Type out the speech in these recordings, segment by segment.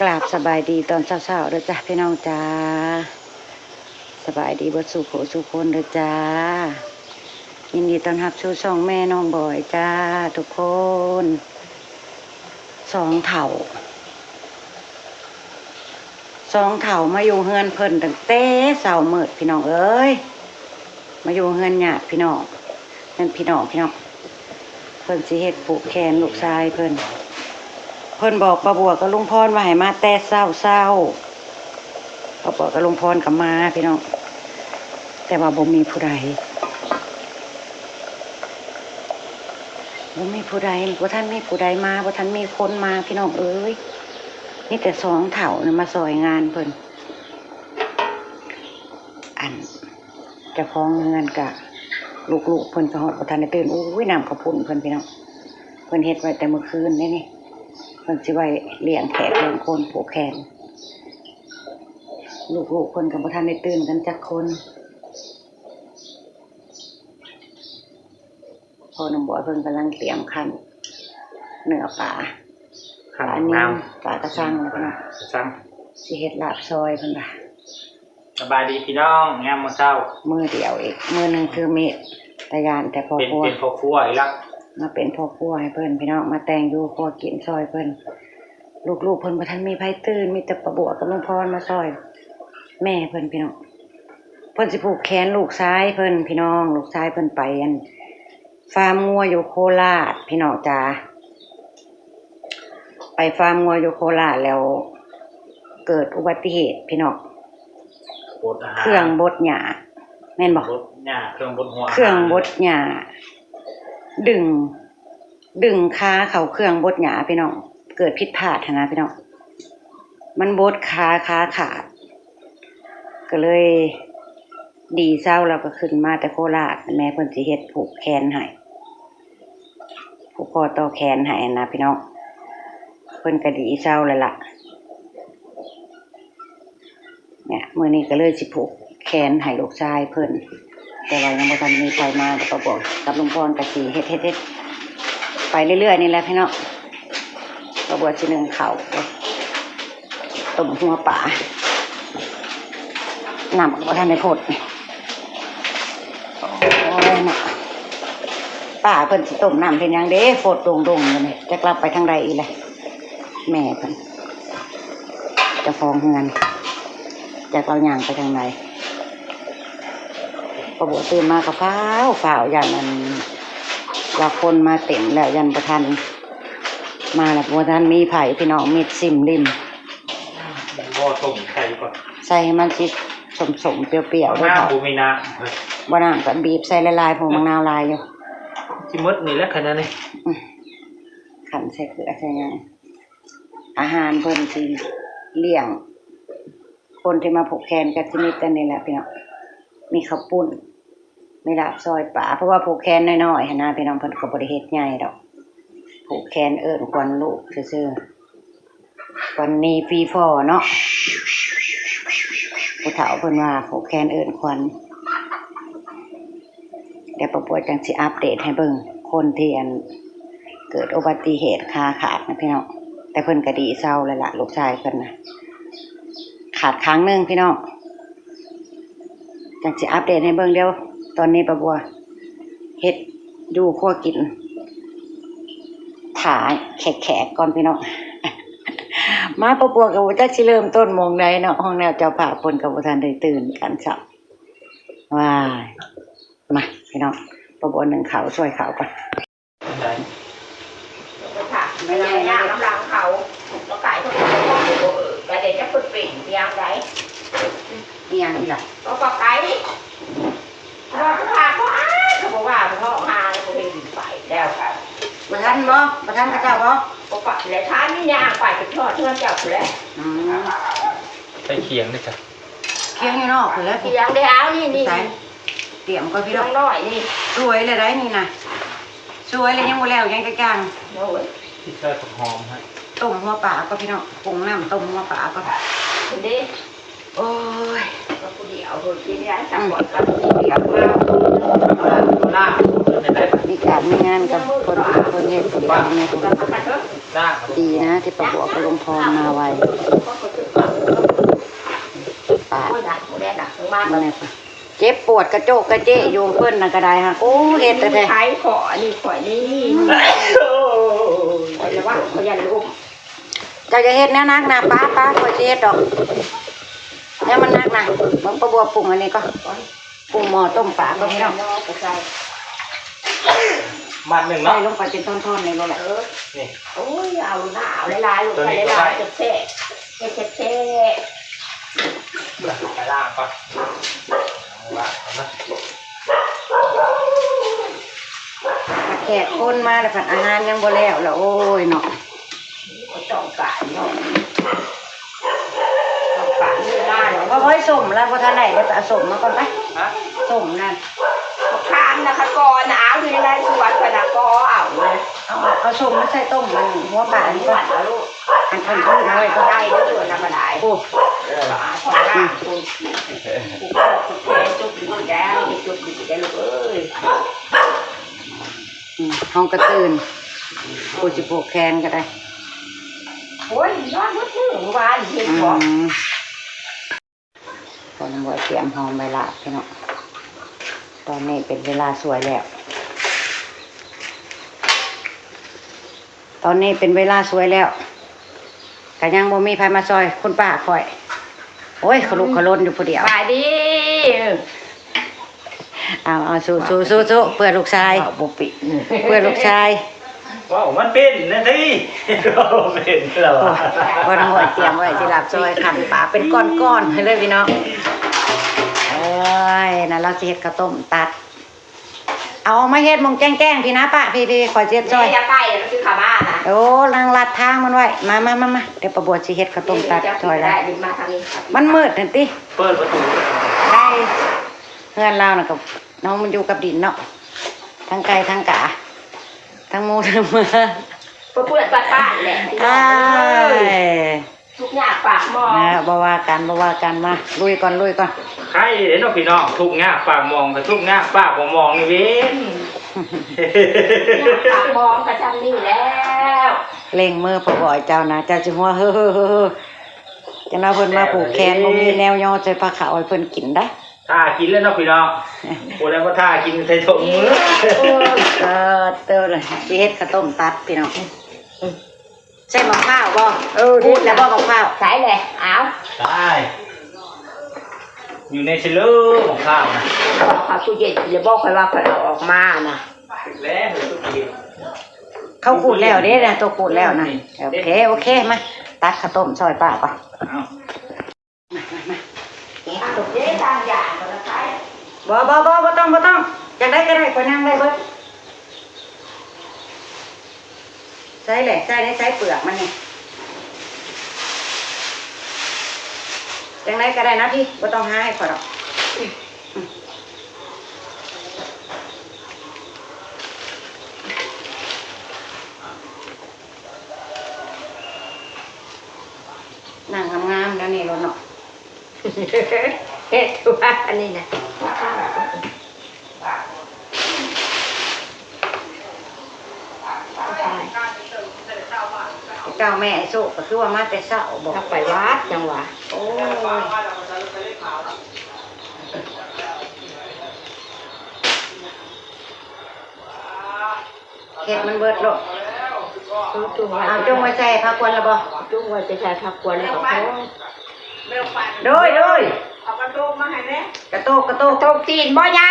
ກາບສະບາຍດີຕອນເຊົ້າໆເດີຈ້າ ພີ່ນ້ອງຈ້າ. ສະບາຍດີເບິດສູ່ຜູ້ສູ່ຄົນເດີຈ້າ. ຍິນດີຕ້ອນຮັບສູ່ຊ່ອງແມ່ນ້ອງບອຍຈ້າ ທຸກຄົນ. ສອງເຖົ້າ ສອງເຖົ້າມາຢູ່ເຮືອນເພິ່ນຕັ້ງແຕ່ເຊົ້າມືດ ພີ່ນ້ອງເອີຍ. ມາຢູ່ເຮືອນຍາດພີ່ນ້ອງ ເຮືອນພີ່ນ້ອງ ພີ່ນ້ອງ. ເພິ່ນຊິເຮັດຜູກແຂນລູກຊາຍເພິ່ນ. ເພິ່ນບອກປ້າບົວກັບລຸງພອນວ່າໃຫ້ມາແຕ່ເຊົ້າໆ. ປ້າບົວກັບລຸງພອນກໍມາພີ່ນ້ອງ ແຕ່ວ່າບໍ່ມີຜູ້ໃດ ບໍ່ມີຜູ້ໃດ ບໍ່ທັນມີຜູ້ໃດມາ ບໍ່ທັນມີຄົນມາ ພີ່ນ້ອງເອີຍ. ມີແຕ່ສອງເຖົ້ານະມາຊ່ອຍງານເພິ່ນ. ອັນ ເຈົ້າຂອງເຮືອນກະ ລູກໆເພິ່ນກະຮອດບໍ່ທັນໄດ້ຕື່ນ. ໂອ້ຍ ນ້ຳເຂົ້າປຸ້ນເພິ່ນ ພີ່ນ້ອງ ເພິ່ນເຮັດໄວ້ແຕ່ມື້ຄືນເດ້ນີ້. ເພິ່ນຊິໄວ້ລ້ຽງແຂກລ້ຽງຄົນ ຜູກແຂນ. ລູກໆເພິ່ນກະບໍ່ທັນໄດ້ຕື່ນກັນຈັກຄົນ. ພໍ່ນ້ອງບອຍເພິ່ນກຳລັງຕຽມຄັ້ນເນື້ອປາ ຄັ້ນ ປານິນ ປາກະຊັງ ປາກະຊັງ ຊິເຮັດລາບຊອຍເພິ່ນວ່າ. ສະບາຍດີພີ່ນ້ອງ ຍາມມື້ເຊົ້າ. ມື້ດຽວອີກ ມື້ໜຶ່ງຖືມີດ ຕາຢ້ານແຕ່ພໍ່ຄົວ ເປັນ ເປັນພໍ່ຄົວອີກລະ ມາເປັນພໍ່ຄົວໃຫ້ເພິ່ນ ພີ່ນ້ອງ ມາແຕ່ງຢູ່ຄົວກິນຊ່ອຍເພິ່ນ. ລູກໆເພິ່ນບໍ່ທັນມີໃຜຕື່ນ ມີແຕ່ປ້າບົວກັບລຸງພອນມາຊ່ອຍແມ່ເພິ່ນ ພີ່ນ້ອງ. ເພິ່ນຊິຜູກແຂນລູກຊາຍເພິ່ນ ພີ່ນ້ອງ. ລູກຊາຍເພິ່ນໄປອັນ ຟາມງົວຢູ່ໂຄລາດ ພີ່ນ້ອງຈ໋າ. ໄປຟາມງົວຢູ່ໂຄລາດແລ້ວເກີດອຸບັດຕິເຫດ ພີ່ນ້ອງ. ເຄື່ອງບົດຫຍ້າ ແມ່ນບໍ່? ບົດຫຍ້າ ເຄື່ອງບົດຫົວ ເຄື່ອງບົດຫຍ້າ ດຶງ ດຶງຄາເຂົ້າເຄື່ອງບົດຫຍ້າ ພີ່ນ້ອງ. ເກີດຜິດພາດຫັ້ນນະ ພີ່ນ້ອງ ມັນບົດຄາ ຄາຂາດ ກໍເລີຍດີເຊົາ. ລາວກໍຂຶ້ນມາແຕ່ໂຄລາດ ແມ່ເພິ່ນຊິເຮັດຜູກແຂນໃຫ້ ຜູກຄໍຕໍ່ແຂນໃຫ້ນະ ພີ່ນ້ອງ. ເພິ່ນກໍດີເຊົາແລ້ວລະ. ເນຍ ມື້ນີ້ກໍເລີຍຊິຜູກແຂນໃຫ້ລູກຊາຍເພິ່ນ ແຕ່ວ່າຍັງບໍ່ທັນມີໃຜມາ. ກໍບອກກັບລຸງພອນກໍຊິເຮັດ ເຮັດ ເຮັດໄປເລື້ອຍໆນີ້ແຫຼະ ພີ່ນ້ອງ. ກໍບວກຊິໜຶ້ງເຂົ້າ ຕົ້ມຫົວປາ ນ້ຳກໍບໍ່ທັນໄດ້ຟົດ. ໂອ້ຍເນາະ ປ້າເພິ່ນຊິຕົ້ມນ້ຳເຮັດຫຍັງເດ້ ຟົດດົງໆຢູ່ນີ້ ຈັກລາວໄປທາງໃດອີກແຫຼະ. ແມ່ເພິ່ນ ເຈົ້າຂອງເຮືອນ ຈັກລາວຍ່າງໄປທາງໃດ. ປ້າບົວຕື່ນມາກໍຟ້າວໆ ຢ້ານອັນວ່າຄົນມາເຕັມແລ້ວ ຢ້ານບໍ່ທັນມາແລ້ວ ບໍ່ທັນມີໃຜ ພີ່ນ້ອງ ມິດຊິມລິມ. ບໍ່ຕົ້ມໃສ່ກ່ອນ ໃສ່ໃຫ້ມັນຊິສົ້ມໆ ປ່ຽວໆ ບໍ່ມີນ້ຳ ບໍ່ນ້ຳກໍບີບໃສ່ຫຼາຍໆ ເພາະໝາກນາວຫຼາຍຢູ່. ຊິໝົດນີ້ແຫຼະ ຂະໜາດນີ້ ອືມ ຂັນໃສ່ເກືອໃສ່ຫຍັງ. ອາຫານເພິ່ນຊິລ້ຽງຄົນທີ່ມາຜູກແຂນກໍຊິມີແຕ່ນີ້ແຫຼະ ພີ່ນ້ອງ. ມີເຂົ້າປຸ້ນ ມີລາບຊອຍປາ ເພາະວ່າຜູກແຂນນ້ອຍໆຫັ້ນນະ ພີ່ນ້ອງ ເພິ່ນກໍບໍ່ໄດ້ເຮັດໃຫຍ່ດອກ. ຜູກແຂນເອີ້ນຂວັນລູກຊື່ໆ ຂວັນໜີ່ຟີຟໍເນາະ ຜູ້ເຖົ້າເພິ່ນວ່າ ຜູກແຂນເອີ້ນຂວັນ. ດຽວປ້າບົວຈັ່ງຊິອັບເດດໃຫ້ເບິ່ງ ຄົນທີ່ອັນເກີດອຸບັດຕິເຫດຂາຂາດນະ ພີ່ນ້ອງ. ແຕ່ເພິ່ນກໍດີເຊົາແລ້ວລະ ລູກຊາຍເພິ່ນນະ ຂາດຂ້າງໜຶ່ງ ພີ່ນ້ອງ. ຈັ່ງຊິອັບເດດໃຫ້ເບິ່ງ. ດຽວຕອນນີ້ປ້າບົວເຮັດຢູ່ຄົວກິນ ຖ້າແຂກໆກ່ອນ ພີ່ນ້ອງ. ມາ ປ້າບົວກໍບໍ່ຈັກຊິເລີ່ມຕົ້ນໝ່ອງໃດເນາະ ຫ້ອງແນວເຈົ້າພາບເພິ່ນກໍບໍ່ທັນໄດ້ຕື່ນກັນຊ້ຳ. ວ້າຍ ມາ ພີ່ນ້ອງ ປ້າບົວໜຶ້ງເຂົ້າ ຊ່ວຍເຂົ້າກ່ອນ. ໄປຖາມແມ່ຍ່າງນຳຫຼັງເຂົາ ບໍ່ໄກເຂົາກໍບໍ່ຮູ້ ເອີ ກະເດຈະເພິ່ນເປັນອີ່ຫຍັງໃດ ອີ່ຫຍັງອີ່ລະ ກໍປາໄກ ວ່າຜູ້ພາດບໍ່ອາຍ ເຂົາບໍ່ວ່າ ບໍ່ຮ້ອງຫາ ບໍ່ເຫັນໄປແລ້ວ. ບໍ່ທັນບໍ່? ບໍ່ທັນເຂົາເຈົ້າບໍ່? ບໍ່ປະແລະ ທ່ານນີ້ຍ່າງໄປຈົນຮອດເຮືອນເຈົ້າພຸ້ນແຫຼະ. ອືມ ໃສ່ຄຽງເດ້ຈ້ະ. ຄຽງຢູ່ນອກພຸ້ນແຫຼະ ຄຽງໄດ້ເອົານີ້ ນີ້ ໃສ່ ຕຽມກ່ອນພີ່ນ້ອງ ນ້ອຍນີ້ ສວຍແລ້ວໄດ໋ນີ້ນະ ສວຍແລ້ວ ຍັງບໍ່ແລ້ວຫຍັງຈັກຢ່າງ. ໂອ້ຍ ຊິໃສ່ຜັກຫອມໃຫ້ ຕົ້ມຫົວປາກ່ອນພີ່ນ້ອງ ປຸງນ້ຳຕົ້ມຫົວປາກ່ອນເດ້. ໂອ້ຍ ກໍຜູ້ດຽວເພິ່ນກິນຫຍັງ ອືມ ກັບຜູ້ດຽວ ລາບ ນີ້ ຢາກມີງານກັບຄົນ ຄົນເຮັດຜູ້ດຽວນີ້ ດີນະທີ່ປ້າບົວກັບລຸງພອນມາໄວ. ປ້າ ເຈັບປວດກະໂຈກກະເຈະຢູ່ ເພິ່ນນະກະໄດ້ຫາ ໂອ້ ເຮັດແທ້ໆ. ໄທຂໍອັນນີ້ຂ້ອຍນີ້ ຂ້ອຍລະວ່າຂ້ອຍຢ້ານລົ້ມ. ເຈົ້າຢ່າເຮັດແນວໜັກນະ ປ້າ ປ້າ ຂ້ອຍຊິເຮັດດອກ ແນວມັນໜັກນະ. ເບິ່ງປ້າບົວປຸງອັນນີ້ກ່ອນ ປຸງໝໍ້ຕົ້ມປາກ່ອນພີ່ນ້ອງ. ມັດໜຶ່ງເນາະ ໃສ່ລົງໄປເປັນທ່ອນໆ ນີ້ໂລດແຫຼະ. ເອີ ນີ້ ໂອ້ຍ ເອົານະ ເອົາຫຼາຍໆ ລົງໄປຫຼາຍໆ ແຊບໆ ເຮັດແຊບໆ. ໄປລ້າງກ່ອນ ລ້າງກ່ອນນະ. ແຂກຄົນມາແລ້ວ ພັດອາຫານຍັງບໍ່ແລ້ວລະ ໂອ້ຍເນາະ. ຕ້ອງການເນາະ ຕ້ອງການມີມາເນາະ. ເອົາ ເອົາ ເອົາ ສົ້ມລະບໍ່ທັນໄດ້ ໄປເອົາສົ້ມມາກ່ອນໄປ. ຫະ? ສົ້ມນັ້ນ ມະຂາມນະ ຂະກອນນະ ເອົາຢູ່ໃນສວນ ຂ້ອຍນະ ກໍເອົາເລີຍ. ເອົາ ເອົາ ເອົາສົ້ມມາໃສ່ຕົ້ມ ອັນຫົວປານີ້ກ່ອນ ອັນອື່ນເອົາໄວ້ກ່ອນ ໄດ້ເດີ ນຳມາໄດ້. ໂອ້ ເອີ ຂອງລ້າງພຸ້ນ ຜູ້ແຂນຈຸກດີແລ້ວ ຈຸກດີແລ້ວລູກເອີຍ. ອືມ ເຮົາກະຕື່ນ ຜູ້ຊິຜູກແຂນກະໄດ້. ໂອ້ຍ ນອນໝົດມື້ ມື້ວານນີ້ ອືມ ເຫັນບໍ່? ພໍນ້ອງບວຍຕຽມຫອມໃບລາບພີ່ນ້ອງ. ຕອນນີ້ເປັນເວລາສວຍແລ້ວ ຕອນນີ້ເປັນເວລາສວຍແລ້ວ ກະຍັງບໍ່ມີໃຜມາຊ່ອຍຄຸນປ້າຂ້ອຍ. ໂອ້ຍ ຂະລຸກຂະລົນຢູ່ຜູ້ດຽວ. ສະບາຍດີ. ເອົາ ເອົາ ສູ້ໆ ສູ້ໆ ເພື່ອລູກຊາຍ ເວົ້າບໍ່ເປັນ ເພື່ອລູກຊາຍ. ເວົ້າມັນເປັນນະຕິ ເວົ້າເປັນແລ້ວ. ໂອ້ຍ ບໍ່ນ້ອງບວຍຕຽມໄວ້ຊິລາບຊອຍ ຂັ້ນປາເປັນກ້ອນໆ ໃຫ້ເລີຍພີ່ນ້ອງ. ເອີຍ ນັ້ນລາວຊິເຮັດເຂົ້າຕົ້ມຕັດ. ເອົາອອກມາເຮັດໝ່ອງແຈ້ງໆ ພີ້ນະປ້າ ພີ້ໆ ຂ້ອຍຊິເຮັດຊອຍ. ຢ່າໄປ ມັນຊິເຂົ້າມານະ. ໂອ້ ນາງລັດທາງມັນໄວ້. ມາໆໆ ດຽວປ້າບົວຊິເຮັດເຂົ້າຕົ້ມຕັດຊອຍລາວ. ມັນມືດຫັ້ນຕິ. ເປີດປະຕູ ໄກ່ ເຮືອນລາວນະ ກະນ້ອງມັນຢູ່ກັບດິນເນາະ ທັງໄກ່ທັງກາ ທັງໝູທັງໝາ ເປື້ອນປາດໆ ແຫຼະ. ອ້າຍ ທຸກຍາກປາກໝອງ ເອີ ບໍ່ວ່າກັນ ບໍ່ວ່າກັນ ມາລຸຍກ່ອນ ລຸຍກ່ອນ. ໄຄເດ້ເນາະພີ່ນ້ອງ ທຸກຍາກປາກໝອງ ກະທຸກຍາກປາກບໍ່ໝອງນີ້ເວນ ຍາກປາກໝອງກະຊ່ຳນີ້ແລ້ວ. ເລັ່ງມືພໍ່ບອຍເຈົ້ານະ ເຈົ້າຊິຫົວເຮີໆ ຈັ່ງນັ້ນເພິ່ນມາຜູກແຂນ ບໍ່ມີແນວຍໍໃສ່ພາເຂົ້າໃຫ້ເພິ່ນກິນໄດ໋. ຖ້າກິນແລ້ວເນາະພີ່ນ້ອງ ຜູ້ໃດບໍ່ຖ້າກິນໃສ່ຖົງມື. ເອີ ເອີ ເຕີ ຊິເຮັດເຂົ້າຕົ້ມຕັດພີ່ນ້ອງ. ໃສ່ໝາກພ້າວບໍ່? ເອີ ຂູດແລ້ວບໍ່ໝາກພ້າວ? ໃສ່ແຫຼະ ເອົາ ຕາຍ ຢູ່ໃນຊິເລີໝາກພ້າວນະ. ເອົາເຂົ້າຕູ້ເຢັນແລ້ວບໍ່? ຂ້ອຍວ່າຂ້ອຍເອົາອອກມານະ. ແລ້ວ ເຂົາຂູດແລ້ວເດ້ນະ ໂຕຂູດແລ້ວນະ. ໂອເຄ ໂອເຄ ມາ ຕັກເຂົ້າຕົ້ມຊ່ອຍປ້າກ່ອນ. ເອົາ ມາ ມາ ມາ ເກັບຕົກ ເດ້ ຕ່າງຢ່າງກ່ອນນະໄປ. ບໍ່ ບໍ່ ບໍ່ ບໍ່ຕ້ອງ ບໍ່ຕ້ອງ ຈັ່ງໃດກະໄດ້ ຂ້ອຍນັ່ງໄດ້ເບິດ. ໃສ່ແຫຼະ ໃສ່ໄດ້ ໃສ່ເປືອກມັນນີ້ ຈັ່ງໃດກະໄດ້ນະພີ່ ບໍ່ຕ້ອງຫາໃຫ້ຂ້ອຍດອກ. ນັ່ງງາມໆ ແນວນີ້ໂລດເນາະ. ເຮັດວ່າອັນນີ້ນະ ເຈົ້າແມ່ໄອ້ໂຊກ ກະຄືວ່າມາແຕ່ເຊົ້າບໍ? ເຮົາໄປວັດຈັ່ງຫວະ. ໂອ້ຍ ເຮັດມັນເບິດໂລດ. ເອົາ ຈົ່ງໄວ້ໃສ່ພາຄວັນລະບໍ? ຈົ່ງໄວ້ແຕ່ໃສ່ພາຄວັນລະກະພໍ. ໂດຍ ໂດຍ ເອົາກະໂຕກມາໃຫ້ແດ່. ກະໂຕກ ກະໂຕກ ກະໂຕກຕີນບໍ່ຍາ?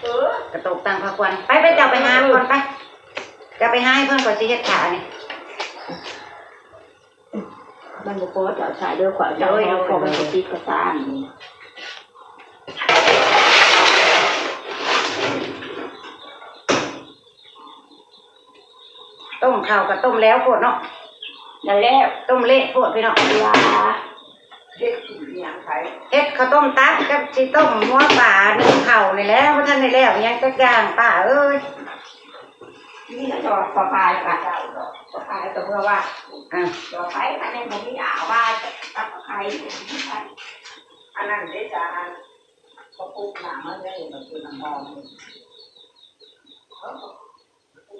ເອີ ກະໂຕກຕັ້ງພາຄວັນ. ໄປ ໄປ ເຈົ້າໄປຫາມັນກ່ອນໄປ. ເຈົ້າໄປຫາໃຫ້ເພິ່ນ ຂ້ອຍຊິເຮັດຖ້ານີ້. ມັນບໍ່ພໍເຈົ້າໃຊ້ເດີ ຂ້ອຍເອົາໃສ່ ໂດຍ ເພາະມັນຊິຕິດກະຊານ. ຕົ້ມເຂົ້າກະຕົ້ມແລ້ວໂພດເນາະ. ນັ້ນແຫຼະ ຕົ້ມເລະໂພດພີ່ນ້ອງ. ເຮັດເຂົ້າຕົ້ມຕັດກັບຊິຕົ້ມຫົວປາ ໜຶ້ງເຂົ້ານີ້ແຫຼະ ບໍ່ທັນໄດ້ແລ້ວຫຍັງຈັກຢ່າງ ປ້າເອີຍ. ນີ້ລະຈອດ ຂໍພາຍກະເຈົ້າດອກ ຂໍພາຍກະເມືອວ່າ ອ່າ ຂໍພາຍ ອັນນີ້ບໍ່ມີອາວາດ ຕັບໄຂ່ ອັນນັ້ນເດ້ຈ້າ ອັນ ເຂົາປຸກນ້ຳມາໃຫ້ ມັນເປັນນ້ຳຫອມ.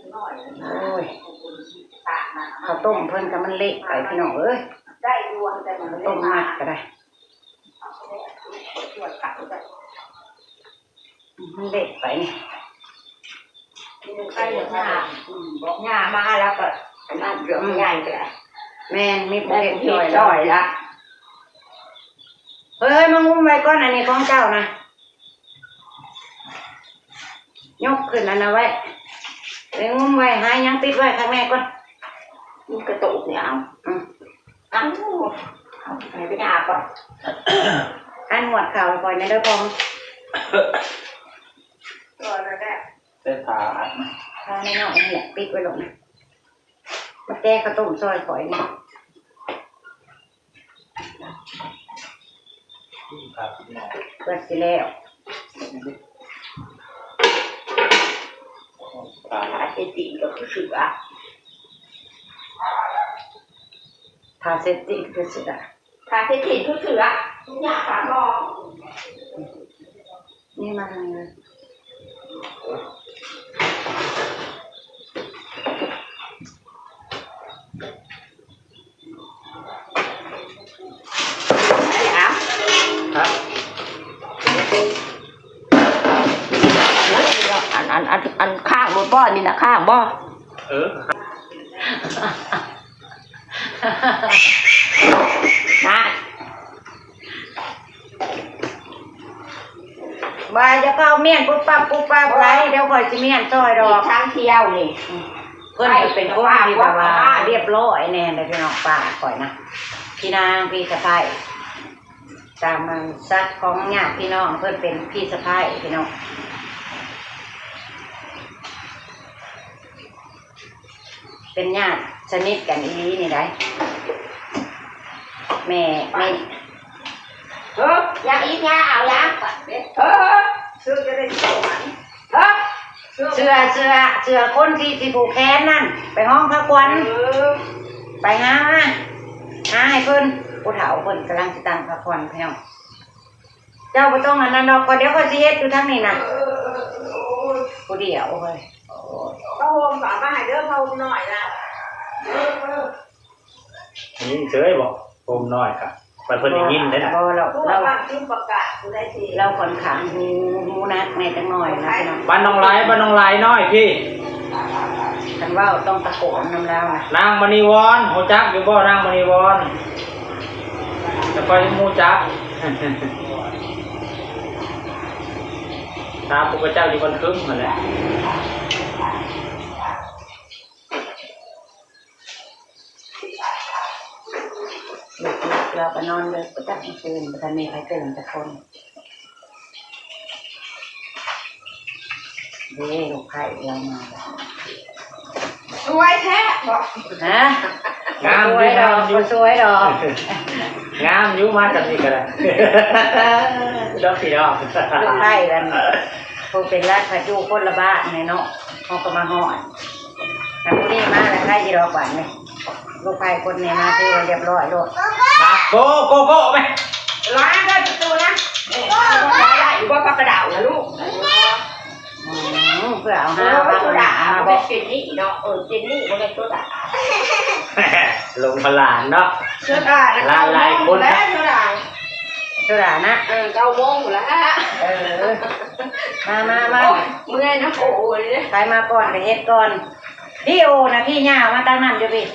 ໂອ້ຍ ເຂົ້າຕົ້ມເພິ່ນກໍມັນເລະໄປພີ່ນ້ອງເອີຍ ເຂົ້າຕົ້ມມັດກໍໄດ້ ມັນເລະໄປນີ້ ໄປເຮັດຫຍ້າ ຫຍ້າມາແລ້ວກໍອັນນັ້ນເລື່ອງໃຫຍ່ກໍໄດ້ ແມ່ນ ມີຜູ້ເຮັດຊ່ອຍລະ ເຮີ້ຍ ມາງຸ້ມໄວ້ກ່ອນ ອັນນີ້ຂອງເຈົ້ານະ. ຍົກຂຶ້ນອັນນັ້ນໄວ້ ໄປງຸ້ມໄວ້ ຫາຫຍັງຕິດໄວ້ຂ້າງໃນກ່ອນ ມັນກະຕຸກນີ້ເອົາ ອືມ ເອົາ ເອົາໄປຫາກ່ອນ ອັນຫວດເຂົ້າໃຫ້ຂ້ອຍແດ່ເດີພໍ່ ເອົານັ້ນແຫຼະ ໃສ່ຜ້າອັດມັນ ຜ້ານ້ອຍໆນີ້ແຫຼະ ປິດໄວ້ໂລດນະ ມາແກະເຂົ້າຕົ້ມຊ່ອຍຂ້ອຍນີ້. ເກືອບຊິແລ້ວ ຜ້າເຊັດຕີນກໍຄືເສືອ ຜ້າເຊັດຕີນຄືເສືອ ຜ້າເຊັດຕີນຄືເສືອ ຢາກປາກບອກ ນີ້ມາທາງນີ້ ອັນ ອັນ ອັນ ອັນ ອັນຂ້າງໂລດບໍ່? ອັນນີ້ນະ ຂ້າງບໍ່? ເອີ ນະ ວ່າຢ່າເຝົ້າມ້ຽນປຸບປັບປຸບປັບຫຼາຍ ດຽວຂ້ອຍຊິມ້ຽນຊ່ອຍດອກ ທາງທ່ຽວນີ້ ເພິ່ນກໍເປັນຄົນທີ່ແບບວ່າລຽບລ້ອຍແດ່ເດ້ພີ່ນ້ອງ ປ້າຂ້ອຍນະ ພີ່ນາງ ພີ່ສະໃພ້ ຕາມສັດຂອງຍາດພີ່ນ້ອງ ເພິ່ນເປັນພີ່ສະໃພ້ພີ່ນ້ອງ ເປັນຍາດສະໜິດກັນອີ່ຫຼີນີ້ໄດ໋ ແມ່ ແມ່ ເອີ ຢ່າອີກ ຢ່າເອົາ ຢ່າ ເອີ ເຊື່ອ ເຊື່ອ ເຊື່ອຄົນທີ່ຊິຜູກແຂນນັ້ນ ໄປຮ້ອງພາຂວັນ ເອີ ໄປຫາມາ ຫາໃຫ້ເພິ່ນ ຜູ້ເຖົ້າເພິ່ນກຳລັງຊິຕັ້ງພາຂວັນພີ່ນ້ອງ. ເຈົ້າບໍ່ຕ້ອງອັນນັ້ນດອກ ຂ້ອຍ ດຽວຂ້ອຍຊິເຮັດຢູ່ທາງນີ້ນະ ຜູ້ດຽວເຮີ້ຍ ຜ້າຫົ່ມກໍເອົາມາໃຫ້ເດີ ຜ້າຫົ່ມນ້ອຍນະ ຍິນເສີຍບໍ່? ຫົ່ມນ້ອຍກະ ບັດເພິ່ນໄດ້ຍິນເດ້ນະ ບໍ່ ລາວ ລາວ ລາວຂ້ອນຂ້າງຫູ ຫູໜັກແດ່ຈັກໜ້ອຍນະພີ່ນ້ອງ ບ້ານໜອງລາຍ ບ້ານໜອງລາຍນ້ອຍພີ້ ຄັນເວົ້າຕ້ອງຕະໂກນນຳລາວນະ ນາງມະນີວອນ ຮູ້ຈັກຢູ່ບໍ່? ນາງມະນີວອນ ແຕ່ຂ້ອຍຍັງບໍ່ຮູ້ຈັກ ຕາມພວກເຈົ້າຢູ່ບ້ານຄຶມຫັ້ນແຫຼະ ລູກໆລາວກໍນອນເດິກປະຈັກມື້ຄືນ ບໍ່ທັນມີໃຜຕື່ນຈັກຄົນ. ເດ້ ລູກໃພ້ລາວມາແລ້ວ ສວຍແທ້ບໍ່? ຮະ? ງາມຢູ່ ງາມຢູ່ ບໍ່ສວຍດອກ ງາມຢູ່ ມາຈຳນີ້ກໍໄດ້ດອກພີ່ນ້ອງ ລູກໃພ້ກັນ ຜູ້ເປັນລາດພະຈຸຄົນລະບ້ານແນ່ເນາະ ເຮົາກໍມາຮອດ ອັນຜູ້ນີ້ມາແລ້ວ ໃຜຊິດອກບາດນີ້ ລູກໃພ້ຄົນນີ້ມາ ຖືວ່າລຽບຮ້ອຍໂລດ ມາ ໂກ ໂກ ໂກ ໄປ ລາເດີປະຕູນະ ບໍ່ ຜັກກະດາວນະລູກ ອືມ ເພື່ອເອົາຫາ ເອີ ໂຊດາ ເອົາມາບອກ ເປັນນີ້ເນາະ ເອີ ເປັນນີ້ ບໍ່ແມ່ນໂຊດາ ລົງພະລານເນາະ ໂຊດານະ ຫຼາຍໆຄົນ ໂຊດາ ໂຊດານະ ເອີ ເກົ້າໂມງພຸ້ນລະ ເອີ ມາ ມາ ມາ ໂອ້ຍ ເມື່ອຍນຳ ໂອ້ຍ ໃຜມາກ່ອນກໍເຮັດກ່ອນ. ພີ່ໂອນະ ພີ່ຍ່າມາທາງນັ້ນຢູ່ພີ້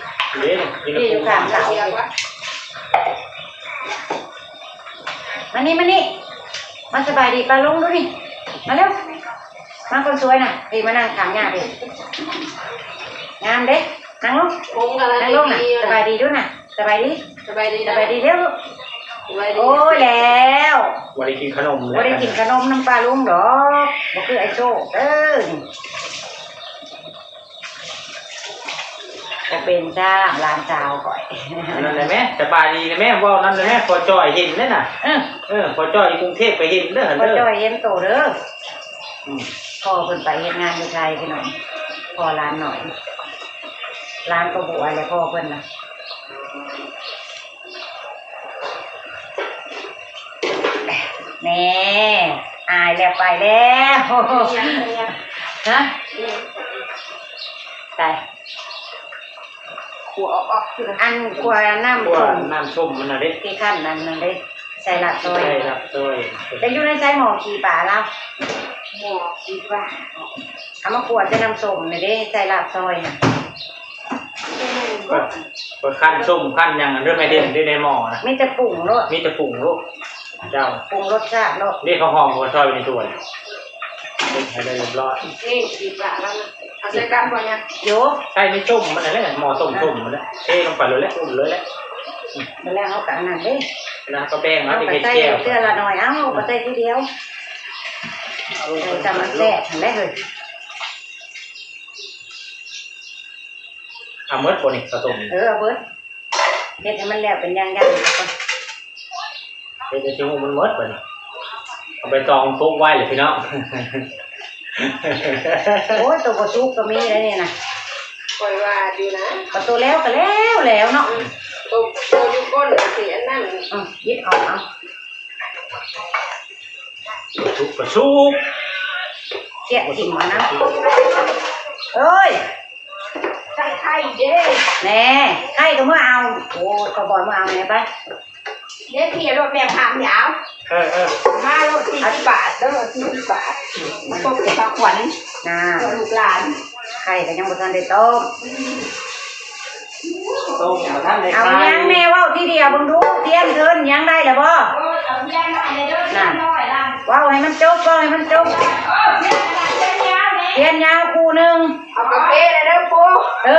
ເດ້ ພີ່ຢູ່ຂ້າງເສົາ ມານີ້ ມານີ້ ມາສະບາຍດີປ້າລຸງດູນີ້ ມາເລັວ ມາຄົນສວຍນະ ພີ້ມານັ່ງຂ້າງຍ່າພີ້ ງາມເດ້ ນັ່ງລົງ ນັ່ງລົງນະ ສະບາຍດີດູນະ ສະບາຍດີ ສະບາຍດີ ສະບາຍດີເລັວ ສະບາຍດີ ໂອ້ຍ ແລ້ວ ບໍ່ໄດ້ກິນຂະໜົມ ບໍ່ໄດ້ກິນຂະໜົມນຳປ້າລຸງດອກ ບໍ່ຄືໄອ້ໂຊກເອີ. ບໍ່ເປັນຈ້າ ຫຼານສາວຂ້ອຍ ອັນນັ້ນແຫຼະແມ່ ສະບາຍດີນະແມ່ ເວົ້ານຳແຫຼະແມ່ ພໍ່ຈ້ອຍເຫັນເດ້ນະ ເອີ ເອີ ພໍ່ຈ້ອຍຢູ່ກຸງເທບກໍເຫັນເດີ ຫັ້ນເດີ ພໍ່ຈ້ອຍເຫັນໂຕເດີ ອືມ ພໍ່ເພິ່ນໄປເຮັດງານຢູ່ໄທພີ່ນ້ອງ ພໍ່ຫຼານນ້ອຍ ຫຼານກໍບວດແລ້ວພໍ່ເພິ່ນນະ. ແນ່ ອາຍແລ້ວໄປແລ້ວ ຮະ? ໄປ ຂົ້ວອອກໆ ອັນຂົ້ວນ້ຳ ຂົ້ວ ສົ້ມ ນ້ຳສົ້ມມັນນະເດ້ ທີ່ຂັ້ນນັ້ນນະເດ້ ໃສ່ລາບຊອຍ ໃສ່ລາບຊອຍ ແຕ່ຢູ່ໃນໃສ່ໝໍ້ຂີ້ປາລາວ ໝໍ້ຂີ້ປາ ເອົາມາຂົ້ວໃສ່ນ້ຳສົ້ມນະເດ້ ໃສ່ລາບຊອຍນະ ເປີດ ເປີດຂັ້ນສົ້ມຂັ້ນຫຍັງເດີ ແມ່ເດັ່ນຢູ່ໃນໝໍ້ນະ ມີແຕ່ປຸງໂລດ ມີແຕ່ປຸງໂລດ ເຈົ້າ ປຸງລົດຊາດໂລດ ນີ້ເຂົ້າຫອມກໍຊອຍໄວ້ໃນຖ້ວຍ ເຮັດໃຫ້ໄດ້ຮຽບຮ້ອຍ ນີ້ຂີ້ປາລາວນະ ເອົາໃສ່ກັນບໍ່ຍາ ໂຢ ໃສ່ໃນສົ້ມມັນນັ້ນແຫຼະ ໝໍ້ຕົ້ມສົ້ມມັນແຫຼະ ເທລົງໄປເລີຍແຫຼະ ອຸ້ມເລີຍແຫຼະ ແລ້ວເຮົາກໍອັນນັ້ນເດ້ ແລ້ວກໍແບ່ງເອົາ ເຮົາກໍໃສ່ເທື່ອລະໜ້ອຍ ເອົາ ເຮົາກໍໃສ່ທີດຽວ ເອີ ຈະມັນແຊບຫັ້ນແຫຼະເຮີ້ຍ ເອົາໝົດບໍ່ນີ້ ເຂົ້າຕົ້ມນີ້ ເອີ ເອົາເບິດ ເຮັດໃຫ້ມັນແລ້ວເປັນຢ່າງໆ ເຮັດໃຫ້ຊິຮູ້ມັນໝົດບັດນີ້ ເອົາໃບຕອງປົກໄວ້ແຫຼະພີ່ນ້ອງ ໂອ້ຍ ໂຕບໍ່ສຸກກໍມີໄດ໋ນີ້ນະ ຂ້ອຍວ່າຢູ່ນະ ກໍໂຕແລ້ວກໍແລ້ວແລ້ວເນາະ ອືມ ໂຕ ໂຕຢູ່ກົ້ນກໍຊິອັນນັ້ນ ອືມ ຫຍິບເອົາ ເອົາ ສຸກກໍສຸກ ເຄຍຖິ້ມເອົານະ ເອີຍ ໃສ່ໄຂ່ເດ້ ແນ່ ໄຂ່ກໍເມືອເອົາ ໂອ້ຍ ຂອບອຍເມືອເອົາແນ່ໄປ ເດ້ ເຄຍໂລດແມ່ ພາມຍາວ ເອີໆ ມາໂລດ ສີ່ສິບບາດເດີ ສີ່ສິບບາດ ມາຕົກໃສ່ຂວັນ ນາ ເພື່ອລູກຫຼານ ໄຂ່ກໍຍັງບໍ່ທັນໄດ້ຕົ້ມ ຕົ້ມບໍ່ທັນໄດ້ ເອົາຫຍັງແນ່ ເວົ້າທີດຽວເບິ່ງດູ ທຽນເທີນຫຍັງໄດ້ລະບໍ່ ເອີ ເອົາທຽນມາໃຫ້ແນ່ເດີ ທຽນນ້ອຍລະ ເວົ້າໃຫ້ມັນຈົບ ເວົ້າໃຫ້ມັນຈົບ ເອີ ທຽນຍາວແນ່ ທຽນຍາວຄູ່ໜຶ່ງ ເອົາກາເຟແນ່ເດີປູ ເອີ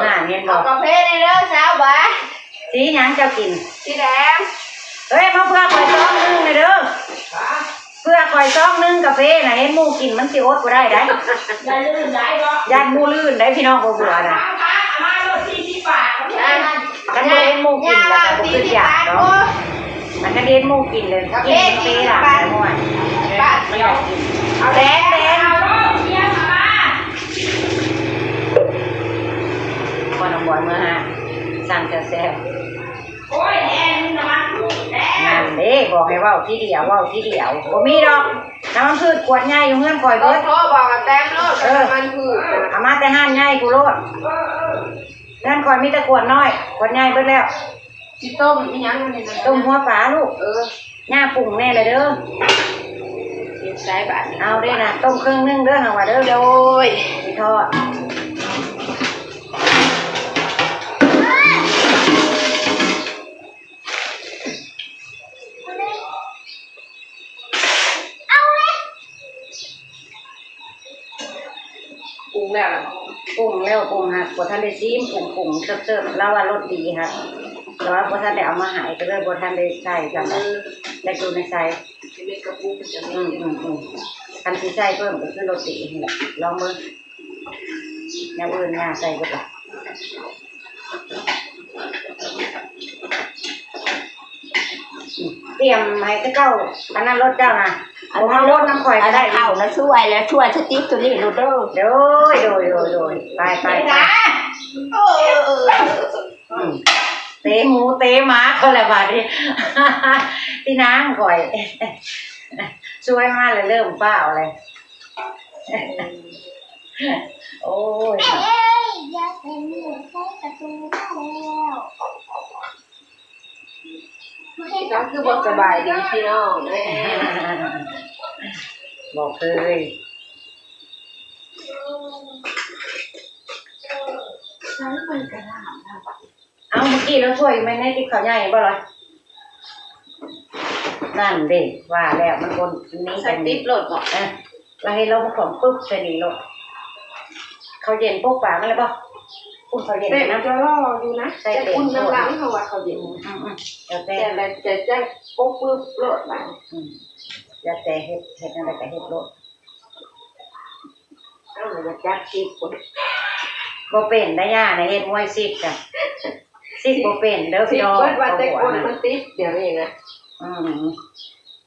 ນັ້ນເຫັນບໍ່ ເອົາກາເຟແນ່ເດີ ຊາວບາດ ສີຫຍັງເຈົ້າກິນ ສີແດງ ເອີຍ ມາເພື່ອຂ້ອຍຊອງໜຶ່ງແນ່ເດີ ເພື່ອຂ້ອຍຊອງໜຶ່ງກາເຟນະ ເຫັນໝູ່ກິນມັນຊິອົດບໍ່ໄດ້ໃດ໋ ຢ້ານລື່ນໄດ້ບໍ່ ຢ້ານໝູ່ລື່ນໄດ໋ ພີ່ນ້ອງບໍ່ເບື່ອນະ ຄັນບໍ່ເຫັນໝູ່ກິນແລ້ວກໍບໍ່ຄືຢາກດອກ ຄັນເຫັນໝູ່ກິນແລ້ວກິນກາເຟຫຼາຍມ່ວນ ມັນຢາກກິນ ແດງໆ ເອົາໂລດ ເອົາໂລດ ເອົາໂລດ ພໍນ້ອງບອຍເມືອຫາ ສັ່ງແຊບໆ ໂອ້ຍ ແອນນ້ຳມັນພືດແລ້ວ ນັ້ນເດ້ ບອກໃຫ້ເວົ້າທີດຽວ ເວົ້າທີດຽວ ບໍ່ມີດອກ ນ້ຳມັນພືດຂວດໃຫຍ່ຢູ່ເຮືອນຂ້ອຍເບິດ ໂທບອກກັບແຕ້ມໂລດ ເອີ ນ້ຳມັນພືດ ເອົາມາແຕ່ຮ້ານໃຫຍ່ພຸ້ນໂລດ ເອີໆ ເຮືອນຂ້ອຍມີແຕ່ຂວດນ້ອຍ ຂວດໃຫຍ່ເບິດແລ້ວ ຊິຕົ້ມອີ່ຫຍັງນີ້ນະ ຕົ້ມຫົວປາລູກ ເອີ ຍ່າປຸງແນ່ລະເດີ ເຮັດໃສ່ບາດນີ້ ເອົາເດ້ນະ ຕົ້ມເຄິ່ງໜຶ່ງເດີ ຫາວ່າເດີ ໂດຍ ຊິທອດ ປຸງແລ້ວລະ ປຸງແລ້ວ ປຸງຫັ້ນ ບໍ່ທັນໄດ້ຊີມ ປຸງ ປຸງເສີບໆ ລາວວ່າລົດດີຫັ້ນ ແຕ່ວ່າບໍ່ທັນໄດ້ເອົາມາໃຫ້ ກໍເລີຍບໍ່ທັນໄດ້ໃສ່ຊ້ຳ ເອີ ໄດ້ຢູ່ໃນໃສ່ ເມັດກະປຸງ ອືມໆໆ ຄັນຊິໃສ່ເພີ່ມກໍຄືລົດດີຫັ້ນແຫຼະ ລອງເບິ່ງ ແນວອື່ນຍ່າໃສ່ເບິດລະ ຕຽມໃຫ້ເຂົາເຈົ້າ ອັນນັ້ນໂລດເຈົ້ານະ ອັນນັ້ນໂລດ ອັນນັ້ນໂລດນຳຂ້ອຍກໍໄດ້ ເຂົ້ານະ ຊ່ວຍແລ້ວ ຊ່ວຍສະຕິກຕົວນີ້ໂລດເດີ ໂດຍ ໂດຍ ໂດຍ ໂດຍ ໄປ ໄປ ໄປ ເອີ ອືມ ເຕະໝູເຕະໝາເຂົາແລ້ວບາດນີ້ ພີ່ນາງຂ້ອຍ ຊ່ວຍມາແລ້ວເລີ່ມຟ້າວເລີຍ ໂອ້ຍ ເອີຍ ຢາກເປັນໝູໃສ່ປະຕູມາແລ້ວ ກໍຄືບໍ່ສະບາຍດີພີ່ນ້ອງເອີຍ ບໍ່ເຄີຍ ໃຊ້ໄປກະດາດແລ້ວ ເອົ້າ ເມື່ອກີ້ລາວຊ່ວຍແມ່ນໃນຕິບເຂົ້າໃຫຍ່ບໍ່ລະ? ນັ້ນເດ້ ວ່າແລ້ວມັນບໍ່ມີ ໃສ່ຕິບໂລດເນາະ ເອີ ລາວເຫັນລາວບໍ່ຂອງປຶບໃສ່ນີ້ໂລດ ເຂົ້າເຢັນປົກປາມັນແລ້ວບໍ່? ອຸ່ນເຂົ້າເຢັນນະ ແຕ່ກໍລໍຢູ່ນະ ໃສ່ເຕັມ ແຕ່ອຸ່ນນຳຫຼັງເຮົາວ່າເຂົ້າເຢັນ ອືມໆ ແລ້ວແຕ່ ແຕ່ລະຈະ ຈະປົກປຶບໂລດບາດ ອືມ ແລ້ວແຕ່ເຮັດ ເຮັດແນວໃດກໍເຮັດໂລດ. ເອົາ ຢາກຈັກສິບ ບໍ່ເປັນໄດ໋ ຍ່ານະ ເຮັດມວຍສິບກະ ສິບບໍ່ເປັນເດີພີ່ນ້ອງ ເບິດວ່າແຕ່ກົ້ນມັນຕິດດຽວນີ້ນະ ອືມ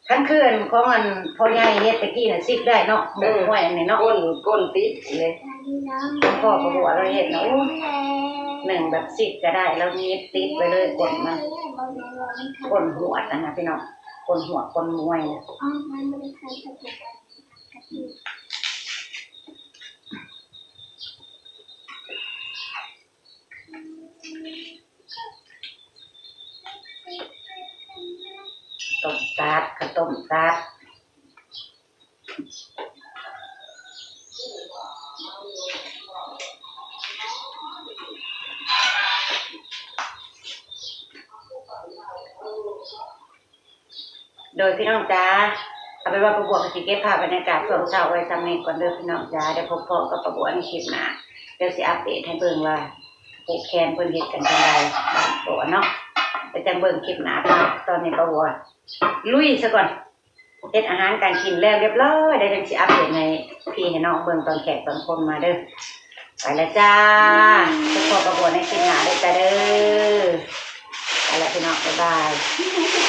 ຄັນຄືອັນຂອງອັນພໍ່ໃຫຍ່ເຮັດແຕ່ກີ້ນະ ສິບໄດ້ເນາະ ເອີ ມວຍອັນນີ້ເນາະ ກົ້ນ ກົ້ນຕິດເດ້ ພໍ່ກະບົວລາວເຮັດນະ ໂອ້ ໜຶ່ງແບບສິບກະໄດ້ ລາວມີຕິດໄປເລີຍກົ້ນມັນ ກົ້ນຫວດຫັ້ນນະພີ່ນ້ອງ ກົ້ນຫວດ ກົ້ນມວຍນະ. ອືມ ມັນບໍ່ໄດ້ໃສ່ກະປຸກ ອືມ ກະຕິ ອືມ ຕົ້ມຕັບ. ໂດຍ ພີ່ນ້ອງຈ໋າ ເອົາເປັນວ່າ ປ້າບົວກໍຊິເກັບພາບບັນຍາກາດຊ່ວງເຊົ້າໄວ້ສ່ຳນີ້ກ່ອນເດີ ພີ່ນ້ອງຈ໋າ. ດຽວພົບພໍ້ກັບປ້າບົວໃນຄລິບໜ້າ ດຽວຊິອັບເດດໃຫ້ເບິ່ງວ່າ ຜູກແຂນເພິ່ນເຮັດກັນຈັ່ງໃດ ບ້ານໂຕເນາະ. ໄປຈັ່ງເບິ່ງຄລິບໜ້າເນາະ. ຕອນນີ້ປ້າບົວລຸຍຊະກ່ອນ ເຮັດອາຫານການກິນແລ້ວລຽບລ້ອຍ ດຽວຈັ່ງຊິອັບເດດໃຫ້ພີ່ໃຫ້ນ້ອງເບິ່ງຕອນແຂກບາງຄົນມາເດີ. ໄປແລ້ວຈ້າ ພົບພໍ້ກັບປ້າບົວໃນຄລິບໜ້າເດີຈ້າເດີ. ໄປແລ້ວພີ່ນ້ອງ ບາຍບາຍ.